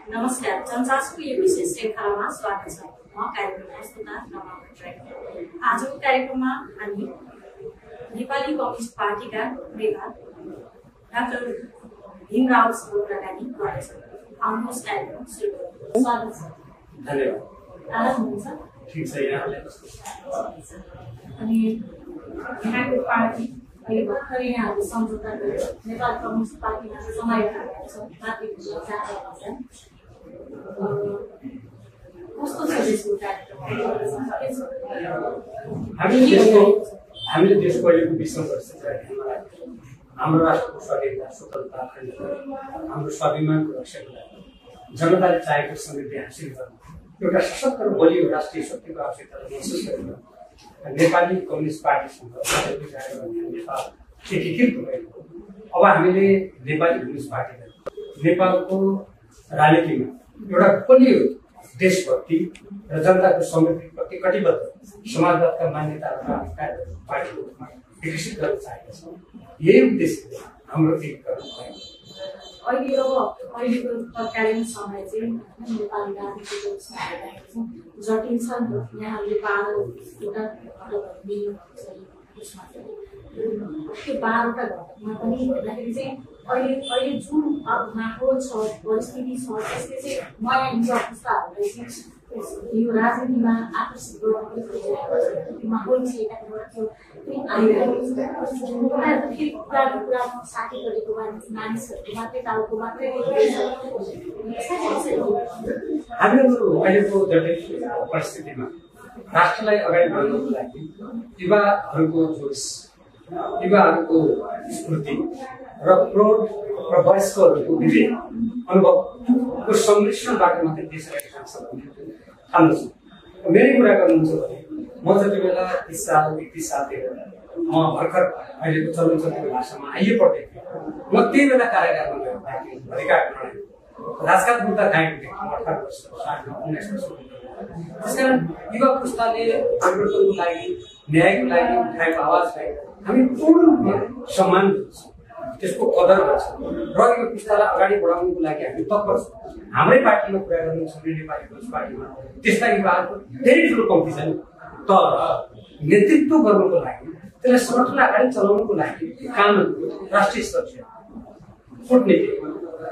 नमस्कार, जनचासोको यो विशेष श्रृङ्खलामा स्वागत छ। म कार्यक्रम प्रस्तुता रमा भट्टराई। आजको कार्यक्रममा हामी नेपाली कम्युनिस्ट पार्टीका नेता डाक्टर भीम रावतसँग कुराकानी गर्दैछौँ। आउनुहोस् कार्यक्रम सुरु गरौँ। स्वागत छ। धन्यवाद। आराम हुनुहुन्छ? ठिक छ। यहाँले अनि यहाँको पार्टी अहिले भर्खरै यहाँहरू सम्झौता गरेर नेपाल कम्युनिस्ट पार्टीमा समावेश भएको छ। मातृभूमिमा जाँदा कस्तो छ त्यसको कार्यक्रम? हामीले देशको अहिलेको विषम परिस्थिति हाम्रो राष्ट्रको स्वाधीनता, स्वतन्त्रता, अखण्डता, हाम्रो स्वाभिमानको रक्षाको लागि जनताले चाहेको समृद्धि हासिल गर्नु एउटा सशक्त र बलियो राष्ट्रिय शक्तिको आवश्यकतालाई महसुस गरेर नेपाली कम्युनिस्ट पार्टीसँग नेपाल एकीकृत भएको। अब हामीले नेपाली कम्युनिस्ट पार्टीलाई नेपालको राजनीतिमा एउटा बलियो देशभक्ति र जनताको समृद्धिप्रति कटिबद्ध समाजवादका मान्यताहरूमा पार्टीको रूपमा विकसित गर्न चाहेका छौँ। यही उद्देश्यले हाम्रो एकीकरण भयो। अहिलेको तत्कालीन समय चाहिँ नेपाली राजनीतिको जटिल छ नि त। यहाँले 12वटा घटकहरू मिल्नु त्यसमा चाहिँ त्यो 12वटा घटकमा पनि हेर्दाखेरि चाहिँ अहिले जुन माहौल छ, परिस्थिति छ, त्यसले चाहिँ नयाँ युवा पुस्ताहरूलाई चाहिँ यो राजनीतिमा आकर्षित गर्नु माहौल चाहिँ यताबाट त्यो आइरहेको फेरि कुरामा साथी गरेको मानिसहरूको मात्रै टाउको मात्रै हामीहरू अहिलेको जटिल परिस्थितिमा राष्ट्रलाई अगाडि बढाउनको लागि युवाहरूको जोस, युवाहरूको स्फूर्ति र प्रौढ र वयस्कहरूको विवेक अनुभवको सम्मिश्रणबाट मात्रै देशलाई विकास ठान्दछु। मेरै कुरा गर्नुहुन्छ भने म जति बेला 30 साल 31 सालतिर म भर्खर अहिलेको चलनचल्तीको भाषामा आइए पढ्दै थिएँ। म त्यही बेला कारागारमा गएको अधिकार राजघाट मुद्दा कायम थिएँ। 18 वर्ष 19 वर्ष। त्यसकारण युवा पुस्ताले परिवर्तनको लागि, न्यायको लागि उठाएको आवाजलाई हामी पूर्ण रूपमा सम्मान दिन्छौँ, त्यसको कदर गर्छौँ र यो पुस्तालाई अगाडि बढाउनुको लागि हामी तत्पर छौँ। हाम्रै पार्टीमा कुरा गर्नु छ भने नेपाली कम्युनिस्ट पार्टीमा त्यस्ता युवाहरूको धेरै ठुलो कम्ती छन्, तर नेतृत्व गर्नुको लागि, त्यसलाई सङ्गठनलाई अगाडि चलाउनुको लागि कानुन, राष्ट्रिय सुरक्षा, कूटनीति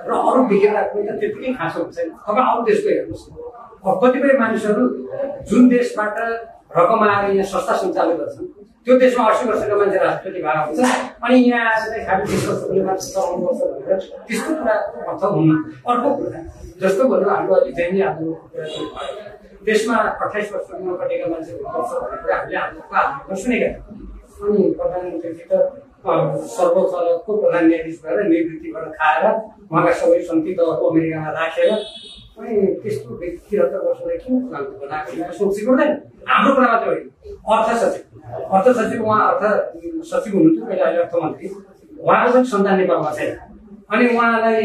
र अरू विज्ञताको त त्यतिकै खाँचो हुन्छ। अब अरू देशको हेर्नुहोस्, कतिपय मानिसहरू जुन देशबाट रकम आएर यहाँ संस्था सञ्चालन गर्छन्, त्यो देशमा 80 वर्षका मान्छे राष्ट्रपति भएर हुन्छ, अनि यहाँ आएर चाहिँ खालि 20 वर्षको मान्छे चलाउनुपर्छ भनेर त्यस्तो कुरा अर्थ हुन्न। अर्को कुरा जस्तो भन्नु हाम्रो अलि जैनी आन्दोलनको कुरा भयो, त्यसमा 28 वर्षको नपटेका मान्छे हुनुपर्छ भन्ने कुरा हामीले आन्दोलनमा सुनेका थियौँ। अनि प्रधानमन्त्रीसित सर्वोच्च अदालतको प्रधान न्यायाधीश भएर निवृत्ति गर्न खाएर उहाँका सबै सन्ति दलको अमेरिकामा राखेर अनि त्यस्तो व्यक्तिगत वर्षलाई किन बनाएको सोचेको हुँदैन। हाम्रो कुरा मात्रै होइन, अर्थ सचिव उहाँ अर्थ सचिव हुनुहुन्थ्यो, अहिले अहिले अर्थमन्त्री, उहाँको पनि सन्तान नेपालमा छैन, अनि उहाँलाई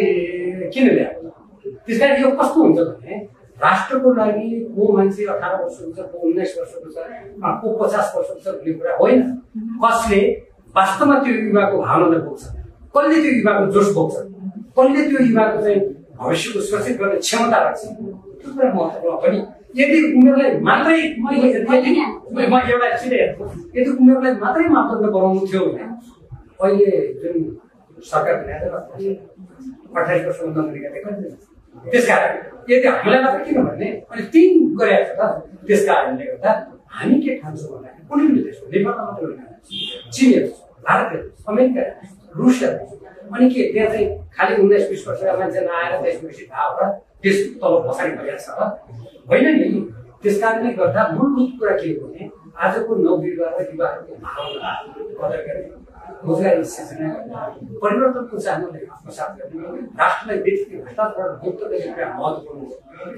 किन ल्याएको? त्यस कारण यो कस्तो हुन्छ भने राष्ट्रको लागि को मान्छे 18 वर्षको छ, को 19 वर्षको छ, को 50 वर्षको छ भन्ने कुरा होइन। कसले वास्तवमा त्यो युवाको भावनालाई बोक्छ, कसले त्यो युवाको जोस बोक्छ, कसले त्यो युवाको चाहिँ भविष्यको सुरक्षित गर्ने क्षमता राख्छ, त्यो कुरा महत्त्वपूर्ण पनि। यदि उनीहरूलाई मात्रै यदि उनीहरूलाई मात्रै मापदण्ड बनाउनु थियो भने अहिले जुन सरकार 28 वर्षको अमेरिका देखाउँदैन। त्यसकारण यदि हामीलाई मात्र किन भन्ने अनि 3 गरेको छ त। त्यस कारणले गर्दा हामी के ठान्छौँ भन्दाखेरि कुनै पनि देशको, नेपालमा मात्रै होइन, चिन, भारत, अमेरिका, रुसिया, अनि के त्यहाँ चाहिँ खालि 19-20 वर्षका मान्छे नआएर देश विकसित भयो र देश तल पछाडि भइरहेको छ होइन नि। त्यस कारणले गर्दा मूलभूत कुरा के हो भने आजको नवयुवा र युवाहरूको भावना कदर गर्ने, रोजगारी सृजना गर्ने, परिवर्तनको चाहनालाई आत्मसात गर्ने, राष्ट्रलाई व्यक्ति भ्रष्टाचार मुक्त गर्ने कुरा महत्त्वपूर्ण हो।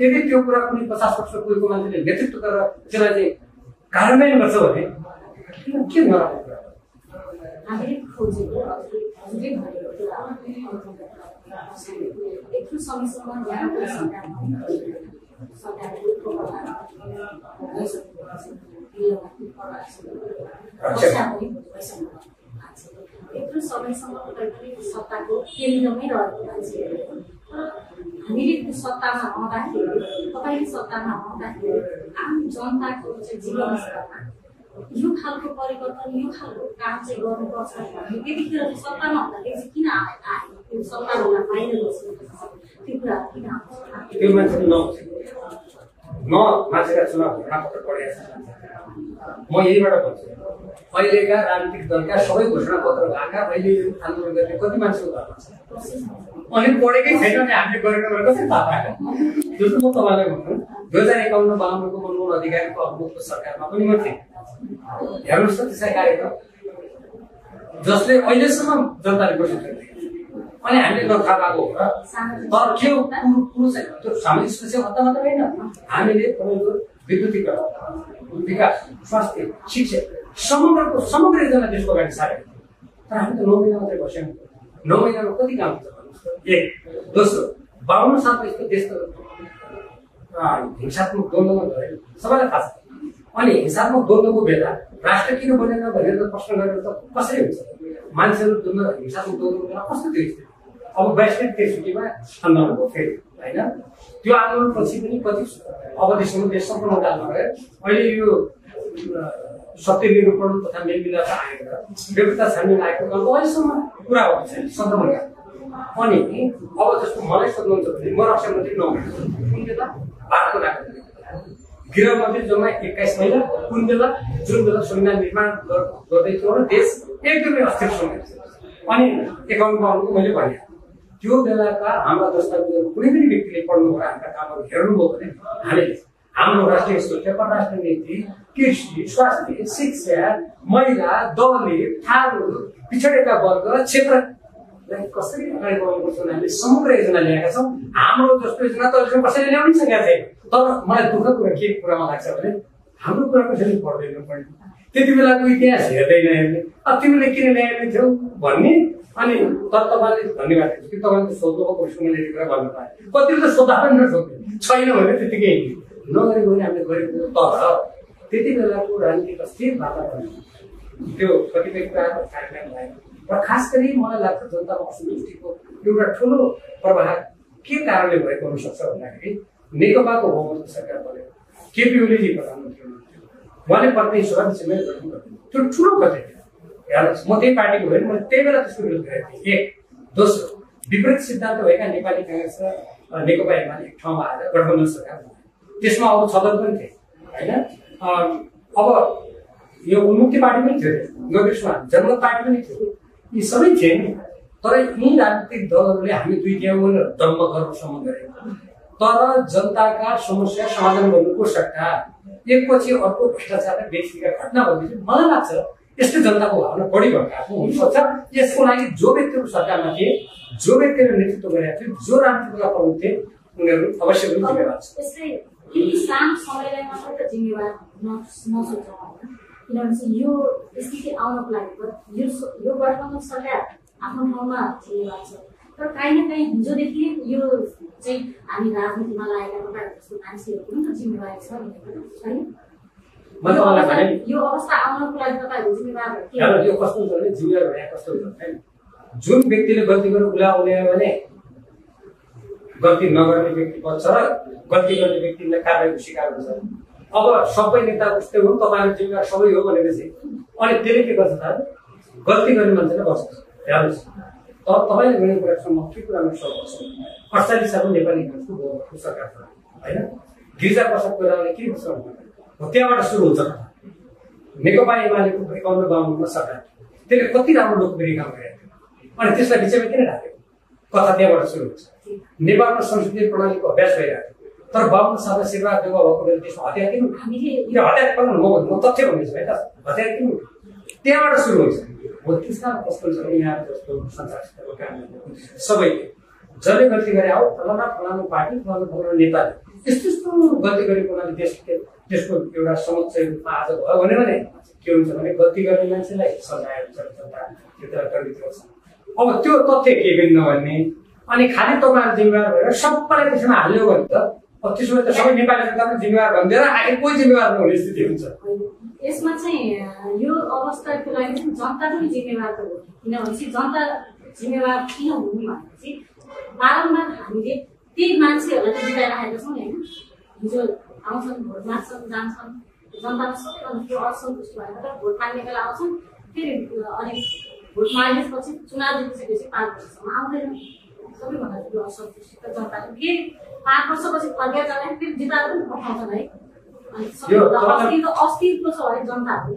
यदि त्यो कुरा कुनै 50 वर्ष पुगेको मान्छेले नेतृत्व गरेर त्यसलाई चाहिँ कार्यान्वयन गर्छ भने के नराम्रो कुरा? हामीले खोजेको यत्रो समयसम्म यहाँको यत्रो समयसम्म सत्ताको केन्द्रमै रहेको मान्छे हामीले सत्तामा आउँदाखेरि तपाईँले सत्तामा आउँदाखेरि आम जनताको चाहिँ जीवनस्तरमा यो खालको परिवर्तन यो खालको काम चाहिँ गर्नुपर्छ भन्ने त्यतिखेर चाहिँ सत्तामा हुँदाखेरि चाहिँ किन आयो त्यो सत्ताभन्दा बाहिर बसेको त्यो कुराहरू किन आउँछ त्यो मान्छे न मान्छेका चुनाव घोषणापत्र पढेको छ म यहीबाट भन्छु अहिलेका राजनीतिक दलका सबै घोषणापत्र भएका अहिले आन्दोलन गर्ने कति मान्छेको घरमा छ अनि पढेकै छैन भने हामीले गरेर कसरी थाहा पाएको जस्तो म तपाईँलाई भन्नु 2051 बाबुको मनमोहन अधिकारीको अवरोधको सरकारमा पनि म थिएँ हेर्नुहोस् त त्यसै कार्यक्रम जसले अहिलेसम्म जनताले घोषित गरिदिएको अनि हामीले नखा पाएको हो र तर के हो कुरो चाहिँ त्यो सामाजिक सुरक्षा भत्ता मात्र होइन हामीले तपाईँको विद्युतीकरण विकास स्वास्थ्य शिक्षा समग्र योजना देशको अगाडि सारेको तर हामी त 9 महिना मात्रै बस्यौँ 9 महिनामा कति काम हुन्छ एक दोस्रो 52 सालको यस्तो देश त हिंसात्मक द्वन्द्वमा गयो सबैलाई थाहा छ अनि हिंसात्मक द्वन्द्वको बेला राष्ट्र किन बनेन भनेर प्रश्न गरेर त कसरी हुन्छ मान्छेहरू द्वन्द्व हिंसात्मक द्वन्द्वको बेला कस्तो थियो अब 62-63 आन्दोलन भयो फेरि होइन त्यो आन्दोलनपछि पनि कति अवधिसम्म देश सम्पूर्ण कालमा गयो अहिले यो सत्य निरूपण तथा मेलमिलाप आएर व्यवस्था छानबिन आएको कालको अहिलेसम्म कुरा हो छैन सन्दर्भमा अनि अब जस्तो मलाई सोध्नुहुन्छ भने म रक्षा मन्त्री नहुँ कुन बेला भारतको नागरिक गृह मन्त्री जम्मा 21 महिना कुन बेला जुन बेला संविधान निर्माण गर्दै थियो र देश एकदमै अस्थिर समय अनि 51 मैले भने त्यो बेलाका हाम्रा दस्तावेजहरू कुनै पनि व्यक्तिले पढ्नु भयो हाम्रा कामहरू हेर्नुभयो भने हामीले हाम्रो राष्ट्रिय सुरक्षा परराष्ट्र नीति कृषि स्वास्थ्य शिक्षा महिला दलित थारू पिछडेका वर्ग क्षेत्रलाई कसरी अगाडि बढाउनुपर्छ भने हामीले समग्र योजना ल्याएका छौँ हाम्रो जस्तो योजना त अहिलेसम्म कसैले ल्याउनै सकेका छैन तर मलाई दुःख कुरा के कुरामा लाग्छ भने हाम्रो कुरा कसैले पढ्दैन पनि त्यति बेलाको इतिहास हेर्दैन हेर्ने अब तिमीले किन ल्याएनौ थियौ भन्ने अनि तर तपाईँले धन्यवाद दिन्छु कि तपाईँको सोध्नुको प्रश्नले कुरा गर्नु पाए कतिले त सोधा पनि नसोध्ने छैन भने त्यतिकै नगरेको भने हामीले गरेको तर त्यति बेलाको राजनीतिक अस्थिर वातावरण त्यो कतिपय कुराहरू कार्यक्रम भयो र खास गरी मलाई लाग्छ जनताको असन्तुष्टिको एउटा ठुलो प्रभाव के कारणले भएको हुनसक्छ भन्दाखेरि नेकपाको बहुमतको सरकार बन्यो केपी ओलीजी प्रधानमन्त्री हुनुहुन्थ्यो उहाँले प्रतिनिधि सभा विषयमा गर्नु त्यो ठुलो कतै हेर्नुहोस् म त्यही पार्टीको होइन मैले त्यही बेला त्यसको विरोध गरेको थिएँ एक दोस्रो विपरीत सिद्धान्त भएका नेपाली काङ्ग्रेस र नेकपा एमाले एक ठाउँमा आएर गठबन्धन सरकार त्यसमा अब छदल पनि थिए होइन अब यो उन्मुक्ति पार्टी पनि थियो नगरेशमा जनमत पार्टी पनि थियो यी सबै थिए नि तर यी राजनीतिक दलहरूले हामी दुई देऊ दम्ब गर्नुसम्म गरे तर जनताका समस्या समाधान गर्नुको सट्टा एकपछि अर्को भ्रष्टाचार र बेचबीका घटना भएपछि मलाई लाग्छ यस्तो जनताको भावना बढी भइरहेको हुनसक्छ यसको लागि जो व्यक्तिहरू सरकारमा थिए जो व्यक्तिले नेतृत्व गरेका थिए जो राजनीतिका प्रमुख थिए उनीहरू अवश्य पनि जिम्मेवार छन् सानो समयलाई मात्र त जिम्मेवार नसोचौँ किनभने यो स्थिति आउनको लागि यो गठबन्धन सरकार आफ्नो ठाउँमा जिम्मेवार छ तर काहीँ न काहीँ हिजोदेखि यो चाहिँ हामी राजनीतिमा लागेका तपाईँहरू जस्तो मान्छेहरूको पनि त जिम्मेवारी छ छैन यो अवस्था आउनको लागि तपाईँहरू जिम्मेवार यो कस्तो हुन्छ भने जिम्मेवार भने कस्तो हुन्छ जुन व्यक्तिले गल्ती गरेर उलाउने भने गल्ती नगर्ने व्यक्ति बन्छ र गल्ती गर्ने व्यक्तिले कारबाहीको शिकार हुन्छ अब सबै नेता उस्तै हुन् तपाईँहरू जिम्मेवार सबै हो भनेपछि अनि त्यसले के गर्छ त गल्ती गर्ने मान्छेले बस्छ हेर्नुहोस् तर तपाईँले गर्ने कुरासम्म के कुरामा सक्छ 48 सालको नेपाली काङ्ग्रेसको सरकार छ होइन गिरिजा प्रसाद कोइरालाले के भन्छ त्यहाँबाट सुरु हुन्छ नेकपा एमालेको 51-52 सरकार त्यसले कति राम्रो लोकप्रिय काम गरेको थियो अनि त्यसलाई विषयमा किन राखेको कथा त्यहाँबाट सुरु हुन्छ नेपालमा संसदीय प्रणालीको अभ्यास भइरहेको तर 52 सालमा शेरबहादुर देउवा भएको बेला त्यसमा हतियार किन यो हतियार पाउनु म तथ्य भन्दैछु है त हतियार किन त्यहाँबाट सुरु हुन्छ हो त्यसका कस्तो छ यहाँ जस्तो संसारको काम सबैले जसले गल्ती गरे आओ फलानु पार्टी फलानु नेताले यस्तो गल्ती गरेको हुनाले त्यसको एउटा समुच्चय रूपमा आज भयो भने के हुन्छ भने गल्ती गर्ने मान्छेलाई सजाय हुन्छ अब त्यो तथ्य के पनि नभन्ने अनि खालि तपाईँहरू जिम्मेवार भएर सबैलाई त्यसमा हाल्यो भने त त्यसो भए त सबै नेपाली जनता पनि जिम्मेवार भनिदिएर आखिर कोही जिम्मेवार नहुने स्थिति हुन्छ यसमा चाहिँ यो अवस्थाको लागि चाहिँ जनता पनि जिम्मेवार त हो किनभने जनता जिम्मेवार किन हुनु भनेपछि बारम्बार हामीले ती मान्छेहरूलाई चाहिँ जिताइराखेका छौँ नि होइन। हिजो आउँछन्, भोट माग्छन्, जान्छन्, जनतामा सबैभन्दा ठुलो असन्तुष्टि भएर भोट माग्ने बेला आउँछन्, फेरि अनि भोट मागेपछि चुनाव जितिसकेपछि 5 वर्षसम्म आउँदैन। सबैभन्दा ठुलो असन्तुष्टि त जनताले फेरि 5 वर्षपछि फर्केर जाँदाखेरि फेरि जिताएर पनि पठाउँछन् है। अनि सबैभन्दा अस्तित्व छ है जनताको।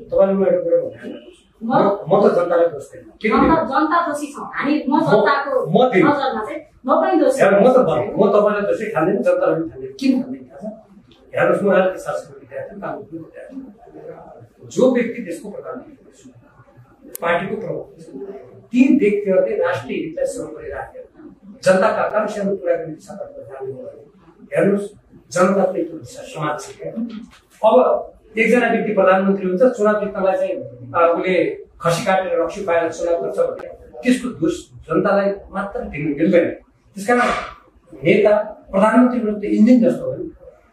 म त जनतालाई दोष दिन्न, जनता दोषी छौँ हामी। म जनताको नजरमा चाहिँ म पनि दोषी। म तपाईँलाई दोषी खाँदैन, जनतालाई पनि खाँदैन। किन खाँदैन थाहा छ? हेर्नुहोस्, म राजनीतिक शास्त्रको विद्यार्थी, कानुनको विद्यार्थी। जो व्यक्ति देशको प्रधानमन्त्री, पार्टीको प्रमुख, ती व्यक्तिहरूले राष्ट्रिय हितलाई सर्वोपरि राखेर जनताका आकांक्षाहरू पुरा गर्ने दिशातर्फ जानु हो भने हेर्नुहोस्, जनताले त्यो दिशा समाज छ। अब एकजना व्यक्ति प्रधानमन्त्री हुन्छ, चुनाव जित्नलाई चाहिँ उसले खसी काटेर रक्सी पाएर चुनाव गर्छ भने त्यसको दोष जनतालाई मात्र दिन मिल्दैन। त्यसकारण नेता प्रधानमन्त्री विरुद्ध इन्जिन जस्तो हो,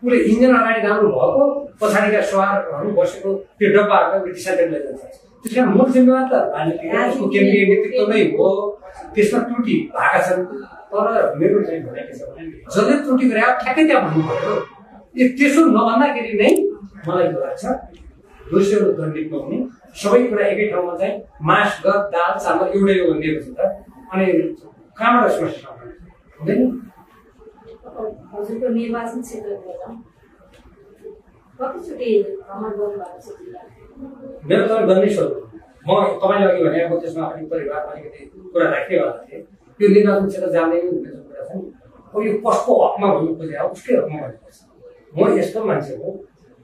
उसले इन्जिन अगाडि राम्रो भएको पछाडिका सवारहरू बसेको त्यो डब्बाहरूको दिशातिर लैजान्छ। त्यसकारण मूल जिम्मेवार त राजनीतिको केन्द्रीय नेतृत्व नै हो। त्यसमा त्रुटि भएका छन्, तर मेरो चाहिँ भनेको छ भने जसले त्रुटि गरे ठ्याक्कै त्यहाँ भन्नु पर्यो। त्यसो नभन्दाखेरि नै मलाई के लाग्छ, दोषीहरू दण्डित नहुने, सबै कुरा एकै ठाउँमा चाहिँ मास, गत, दाल, चामल एउटै हो भनिदिएको छ त, अनि कहाँबाट समस्या हुँदैन? हजुरको निर्वाचन क्षेत्रबाट कतिचोटि भ्रमण गर्नुभएको छ? मेरो त गणेशहरू, म तपाईँले अघि भने अब त्यसमा अलिक परिवार अलिकति कुरा राख्नेवाला थिएँ। यो निर्वाचन क्षेत्र जाँदैन भन्ने जुन कुरा छ नि, अब यो कसको हकमा भन्नु खोजे उसकै हकमा भन्नुपर्छ। म यस्तो मान्छे हो,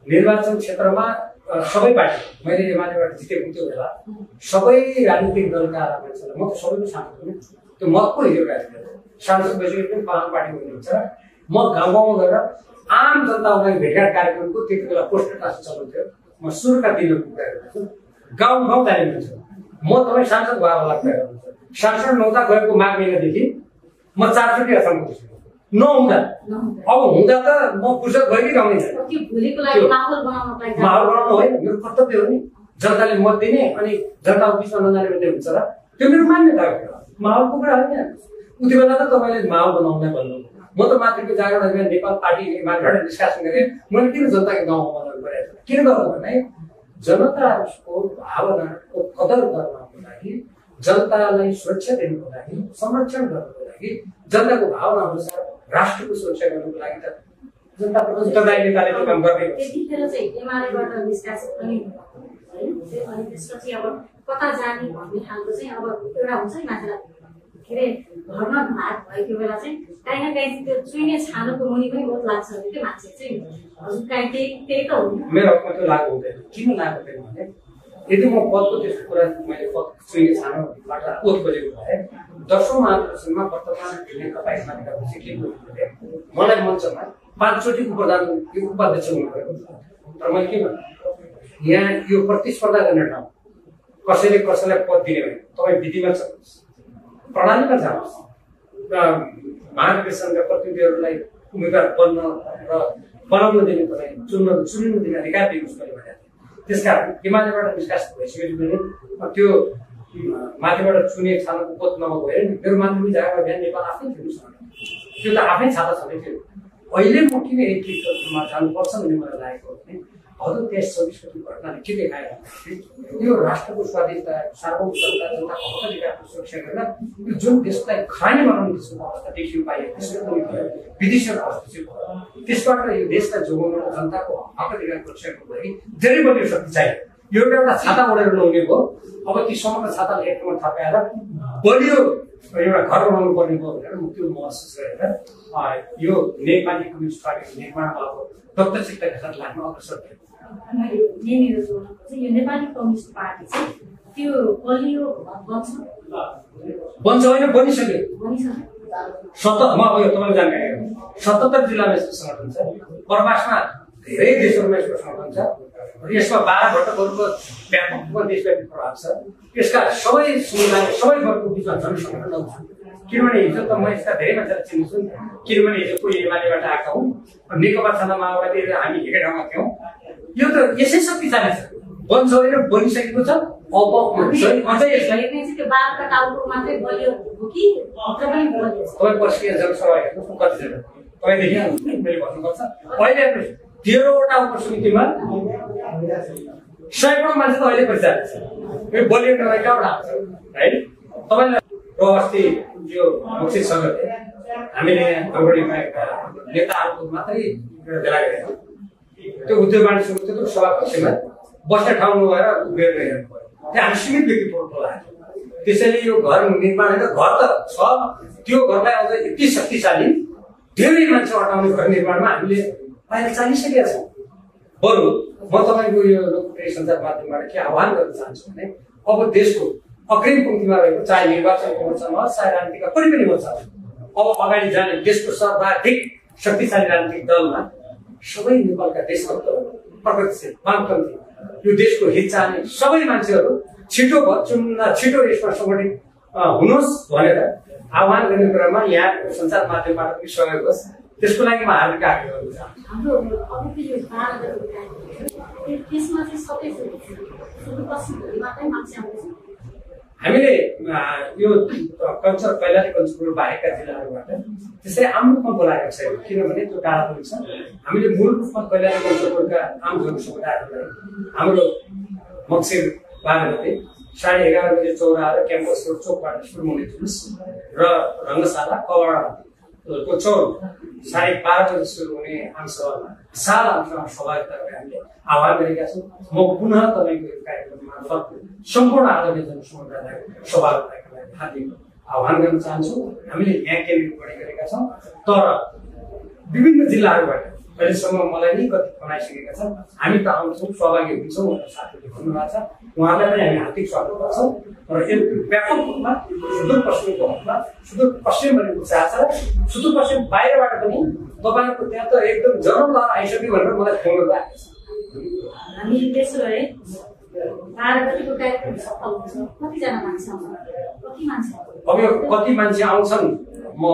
निर्वाचन क्षेत्रमा सबै पार्टी, मैले एमालेबाट जितेको त्यो बेला सबै राजनीतिक दलका मान्छेलाई, म त सबैको सांसद हुँ, त्यो मतको हिजो राजनीति सांसद भइसकेपछि पनि फलाम पार्टी हुनुहुन्छ। म गाउँ गाउँमा गएर आम जनतालाई भेटघाट कार्यक्रमको त्यति बेला पोस्टर टास्क चलाउँथ्यो। म सुरुका दिनहरूको कुरा गर्छु, गाउँ गाउँ जाने मान्छे। म तपाईँ सांसद भएर होला कुरा गर्नुहुन्छ, सांसद नहुँदा गएको माघ महिनादेखि म 4 चोटि असम पुगेछु। नहुँदा अब हुँदा त म फुर्सद भइरहने माहौल बनाउनु होइन, मेरो कर्तव्य हो नि। जनताले मत दिने अनि जनताको बिचमा नजाने भन्ने हुन्छ र त्यो मेरो मान्यता हो। माहौलको कुरा होइन, उति बेला त तपाईँले माहौल बनाउन भन्नु। म त मातृको जागरण अभियान नेपाल पार्टी एमालेबाट निष्कासन गरेँ। मैले किन जनताको गाउँमा बनाउनु परेको? किन गर्नु भने जनताको भावनाको कदर गर्नको लागि, जनतालाई सुरक्षा दिनुको लागि, संरक्षण गर्नको लागि, जनताको भावना अनुसार राष्ट्रको सुरक्षा गर्नुको लागि त जनताको उत्तरदायी नेताले त्यो काम गर्दै हो। त्यतिखेर चाहिँ एमालेबाट निष्कासित पनि अनि त्यसपछि अब कता जाने भन्ने खालको चाहिँ अब एउटा हुन्छ नि मान्छेलाई, के अरे घरमा भात भएको बेला चाहिँ काहीँ न काहीँ त्यो चुइने छानोको मुनि पनि बहुत लाग्छ अरे त्यो मान्छे चाहिँ। हजुर काहीँ त्यही त हो नि। मेरो हकमा त्यो लागु हुँदैन। किन लागु हुँदैन भने यदि म पदको त्यस्तो कुरा मैले पद चुइने छानोबाट पद खोजेको भए 10औं महाधिवेशनमा वर्तमान नेकपा एमालेका अध्यक्ष मलाई मञ्चमा 5 चोटि उपाध्यक्ष हुनुभएको। तर मैले के भन्नु, यहाँ यो प्रतिस्पर्धा गर्ने ठाउँ, कसैले कसैलाई पद दिने भने तपाईँ विधिमा चल्नुहोस्, प्रणालीमा जानुहोस्, महाधिवेशनका प्रतिनिधिहरूलाई उम्मेदवार बन्न र बनाउन दिने, तपाईँ चुनिन दिने अधिकार दिनुहोस् मैले भनेको। त्यसकारण एमालेबाट निष्कासित भइसकेपछि पनि त्यो माथिबाट चुने छानाको पद नभएको भए नि मेरो मातृभूमि जागरण अभियान नेपाल आफै थियो, त्यो त आफै छाता छँदै थियो। अहिले म किन एकीकरणमा जानुपर्छ भन्ने मलाई लागेको भने हजुर 23-24 को घटनाले के देखायो भने यो राष्ट्रको स्वाधीनता, सार्वभौमिकता, जनताको हक अधिकारको सुरक्षा गर्न यो जुन देशलाई खाने बनाउने किसिमको अवस्था देखियो पाइयो, त्यसको पनि भयो विदेशीको अवस्था चाहिँ भयो। त्यसबाट यो देशलाई जोगाउन जनताको हक अधिकारको सुरक्षाको लागि धेरै बलियो शक्ति चाहियो। यो एउटा छाता ओढेर नहुने हो। अब ती समग्र छाताले एकमा थपाएर बलियो एउटा घर बनाउनु पर्ने भयो भनेर म त्यो महसुस गरेर यो नेपाली कम्युनिस्ट पार्टीको निर्माणमा अब प्रत्यक्षता खेल्न लाग्न अग्रसर भयो। यहाँनिर जोड्नु पर्छ, यो नेपाली कम्युनिस्ट पार्टी चाहिँ त्यो बलियो बन्छ होइन, बनिसक्यो। म अब यो तपाईँलाई जानकारी गराउँछु, 77 जिल्लामा यस्तो सङ्गठन छ, प्रवासमा धेरै देशहरूमा यसको सङ्गठन छ। यसमा 12 घटकहरूको व्यापक रूपमा देशव्यापी प्रभाव छ। यसका सबै समुदाय, सबै वर्गको बिचमा जनसङ्गठन आउँछ। किनभने हिजो त म यसका धेरै मान्छेलाई चिन्छु नि, किनभने हिजो कोही एमालेबाट आएका हुन्, नेकपा छँदा माओवादी हामी एकै ठाउँमा थियौँ। यो त यसै शक्तिशाली छ, बन्छ होइन, बनिसकेको छ। अब अझै यसलाई त्यो 12 टाउको मात्रै बलियो हो कि भित्र पनि बोलेको छ? तपाईँ पर्सिया जनसभा हेर्नुहोस् न कतिजना तपाईँदेखि मैले भन्नुपर्छ अहिले 13वटा उपसमितिमा 100 मान्छे त अहिले परिचालित छ। यो बलियो नभए कहाँबाट आउँछ है? तपाईँलाई अस्ति यो मुक्ति सङ्घले हामीले गौडीमा एउटा नेताहरूको मात्रै एउटा भेला गरेको त्यो उद्योग वाणिज्य समितिको सभाकक्षमा बस्ने ठाउँ नभएर उभिएर हेर्नु पर्यो। त्यहाँ हामी सीमित व्यक्ति प्रोटोकल लाग्यो। त्यसैले यो घर निर्माण घर त छ, त्यो घरलाई अझ यति शक्तिशाली धेरै मान्छे अटाउने घर निर्माणमा हामीले बाहिर चालिसकेका छौँ। बरु म तपाईँको यो लोकप्रिय सञ्चार माध्यमबाट के आह्वान गर्न चाहन्छु भने अब देशको अग्रिम पंक्तिमा रहेको चाहे निर्वाचनको मोर्चामा चाहे राजनीतिका कुनै पनि मोर्चा अब अगाडि जाने देशको सर्वाधिक शक्तिशाली राजनीतिक दलमा सबै नेपालका देशभक्तहरू प्रगतिशील वामपन्थी यो देशको हित चाहने सबै मान्छेहरू छिटो छिटो यसमा सङ्गठित हुनुहोस् भनेर आह्वान गर्ने क्रममा यहाँ सञ्चार माध्यमबाट पनि सहयोग होस्, त्यसको लागि म हार्दिक आग्रह गर्न चाहन्छु। हाम्रो अबको यो त्यसमा चाहिँ सबै सुदूरपश्चिमभरिबाटै मान्छे आउँदैछ। हामीले यो कल्चर कैलाली कल्चरपुर बाहेकका जिल्लाहरूबाट त्यसै आम रूपमा बोलाएको छैन, किनभने त्यो टाढा पनि छ। हामीले मूल रूपमा कैलाली कल्चरपुरका आम जनसमुदायहरूलाई हाम्रो मक्सिर 12 गते 11:30 बजे चौराहा र क्याम्पस रोड चोकबाट सुरु हुने जुलुस र रङ्गशाला कवाडाको चौर 12:30 बजे सुरु हुने आमसभामा विशाल आमसभामा सहभागिता गरेर हामीले आह्वान गरेका छौँ। म पुनः तपाईँको यो कार्यक्रम मार्फत सम्पूर्ण आदरणीय जनसमुदायलाई सहभागिताका लागि हार्दिक आह्वान गर्न चाहन्छु। हामीले यहाँ केन्द्रित गरेका छौँ, तर विभिन्न जिल्लाहरूबाट अहिलेसम्म मलाई नै कति बनाइसकेका छन्। हामी त आउँछौँ, सहभागी हुन्छौँ भनेर साथीहरूले भन्नुभएको छ। उहाँलाई पनि हामी हार्दिक स्वागत गर्छौँ। र यो व्यापक रूपमा सुदूरपश्चिमको हकमा सुदूरपश्चिम भन्ने चाह छ। सुदूरपश्चिम बाहिरबाट पनि तपाईँहरूको त्यहाँ त एकदम जनलहर आइसक्यो भनेर मलाई फोन आएको छ। हामी त्यसो भए 12 गतिको कार्यक्रम सफल हुन्छ। कतिजना मान्छे आउँछ? कति मान्छे? अब यो कति मान्छे आउँछन् म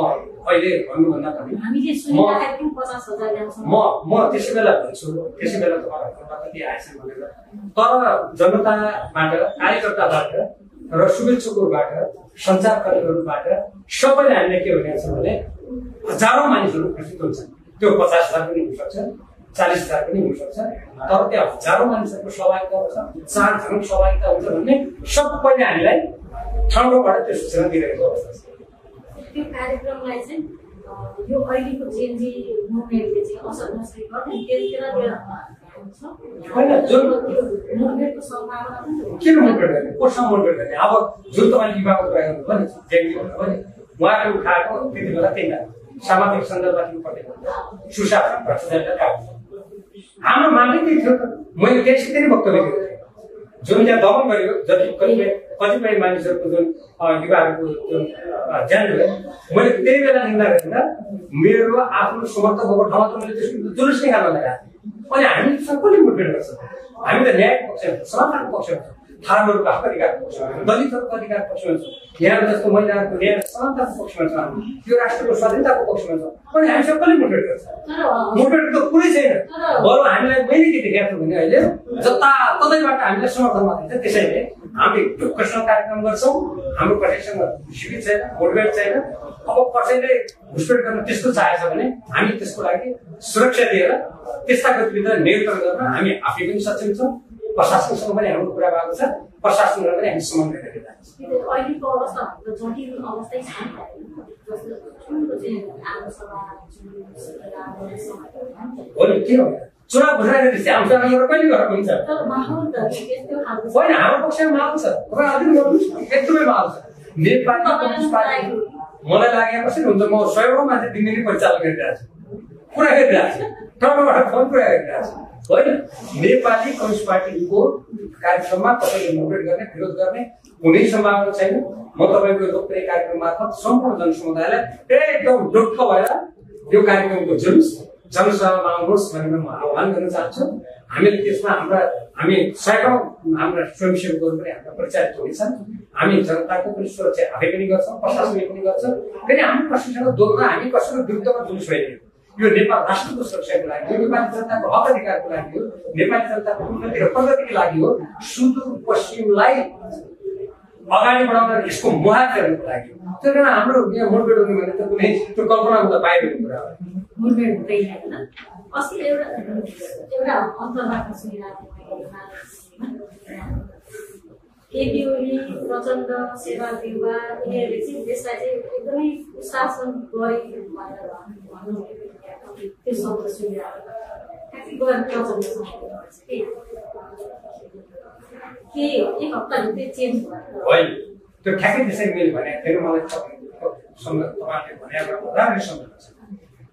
अहिले भन्नुभन्दा पनि हामीले सुनिराखेको 50,000 ल्याउँछौँ। म त्यसै बेला भन्छु, त्यसै बेला तपाईँहरूबाट कति आएछन् भनेर। तर जनताबाट, कार्यकर्ताबाट र शुभेच्छुकहरूबाट, सञ्चारकर्मीहरूबाट सबैले हामीले के भनेको छ भने हजारौँ मानिसहरू उपस्थित हुन्छन्। त्यो 50,000 पनि हुनसक्छ, 40,000 पनि हुनसक्छ। तर त्यहाँ हजारौँ मानिसहरूको सहभागिता हुन्छ, 4 ठाउँ सहभागिता हुन्छ भन्ने सबैले हामीलाई ठाउँबाट त्यो सूचना दिइरहेको अवस्था छ। त्यो कार्यक्रमलाई चाहिँ यो अहिलेको जेनजी मुभमेन्टले चाहिँ असर नसरी गर्ने त्यतिखेर होइन, जुन मुभमेन्टको सम्भावना किन मोटिभेट गर्ने, कोसँग मोटिभेट गर्ने? अब जुन तपाईँले युवाको कुरा गर्नुभयो नि, जेनजी भन्नुभयो नि, उहाँले उठाएको त्यति बेला त्यही सामाजिक सन्दर्भमा परेको सुशासन भ्रष्टाचारका कारण हाम्रो मागै त्यही थियो। मैले त्यसै नै वक्तव्य दिएको थिएँ। जुन त्यहाँ दमन गरियो, जति कतिपय मानिसहरूको जुन युवाहरूको जुन ज्यान गयो, मैले त्यही बेला निन्दा गरेर मेरो आफ्नो समर्थक भएको ठाउँमा त मैले त्यसको जुलुस निकाल्न लगाएको थिएँ। अनि हामी सबैले मोटिभेट गर्छ। हामी त न्यायको पक्षमा, समाधानको पक्षमा छौँ, थारूहरूको हक अधिकारको पक्षमा, दलितहरूको अधिकारको पक्षमा छौँ, यहाँ जस्तो महिलाहरूको न्याय समानताको पक्षमा छ, हामी यो राष्ट्रको स्वाधीनताको पक्षमा छौँ। अनि हामी सबैले मोटिभेट गर्छ। मोटिभेट त कुरै छैन। बरु हामीलाई मैले के देखाएको छु भने अहिले जताततैबाट हामीलाई समर्थन मात्रै छ। त्यसैले हामी ढुक्कसँग कार्यक्रम गर्छौँ। हाम्रो कसैसँग शिविर छैन, मोटिभेट छैन। अब कसैले घुसपेट गर्न त्यस्तो चाहेछ भने हामी त्यसको लागि सुरक्षा दिएर त्यस्ता गतिविधिलाई नियन्त्रण गर्न हामी आफै पनि सक्षम छौँ। प्रशासनसँग पनि हाम्रो कुरा भएको छ, प्रशासनलाई पनि हामी समन्वय गरेर जान्छौँ। अहिलेको अवस्था जटिल अवस्थै छ। हो नि, के हो चुनाव घोषणा गरेपछि आउँछ कहिले घर हुन्छ? होइन, हाम्रो पक्षमा माहौल छ। तपाईँ अझै गर्नुहोस्, एकदमै माहौल छ। नेपाली कम्युनिस्ट पार्टी मलाई लागेको कसरी हुन्छ? म 100 मान्छे दिनदिनै परिचालन गरिरहेको छु, कुरा गरिरहेको छु, ठाउँबाट फोन कुरा गरिरहेको छु। होइन, नेपाली कम्युनिस्ट पार्टीको कार्यक्रममा कसैले मोटिभेट गर्ने, विरोध गर्ने कुनै सम्भावना छैन। म तपाईँको लोकप्रिय कार्यक्रम मार्फत सम्पूर्ण जनसमुदायलाई एकदम ढुक्क भएर यो कार्यक्रमको जुलुस जनसभामा आउनुहोस् भनेर म आह्वान गर्न चाहन्छु। हामीले त्यसमा हामी 100 हाम्रा स्वयंसेवकहरू पनि हाम्रा परिचालित हुनेछन्। हामी जनताको पनि सुरक्षा आफै पनि गर्छौँ, प्रशासनले पनि गर्छ। फेरि हाम्रो प्रशासनको दोलमा हामी कसैको विरुद्धमा जुलुस भइदियो। यो नेपाल राष्ट्रको सुरक्षाको लागि हो, नेपाली जनताको हक अधिकारको लागि हो, नेपाली जनताको उन्नति र प्रगतिको लागि हो। सुदूरपश्चिमलाई अगाडि बढाउन यसको मुहार फेर्नुको लागि त्यो कारण हाम्रो यहाँ मुडभेड हुने भने त कुनै त्यो कल्पनामा त बाहिरको कुरा हो मुडभेड हुँदैन होइन अस्ति एउटा अन्तर्वार्ता सुनिरहेको केपी ओली प्रचण्ड शेरबहादुर देउवा यिनीहरूले चाहिँ देशलाई चाहिँ एकदमै शासन गरे भनेर भन्नु त्यो शब्द सुनिरहेको गएर प्रचण्डसँग के एक हप्ताभित्रै चेन्ज भयो होइन त्यो ठ्याक्कै त्यसरी मैले भनेको थिएन मलाई तपाईँले भने राम्रै सम्झना छ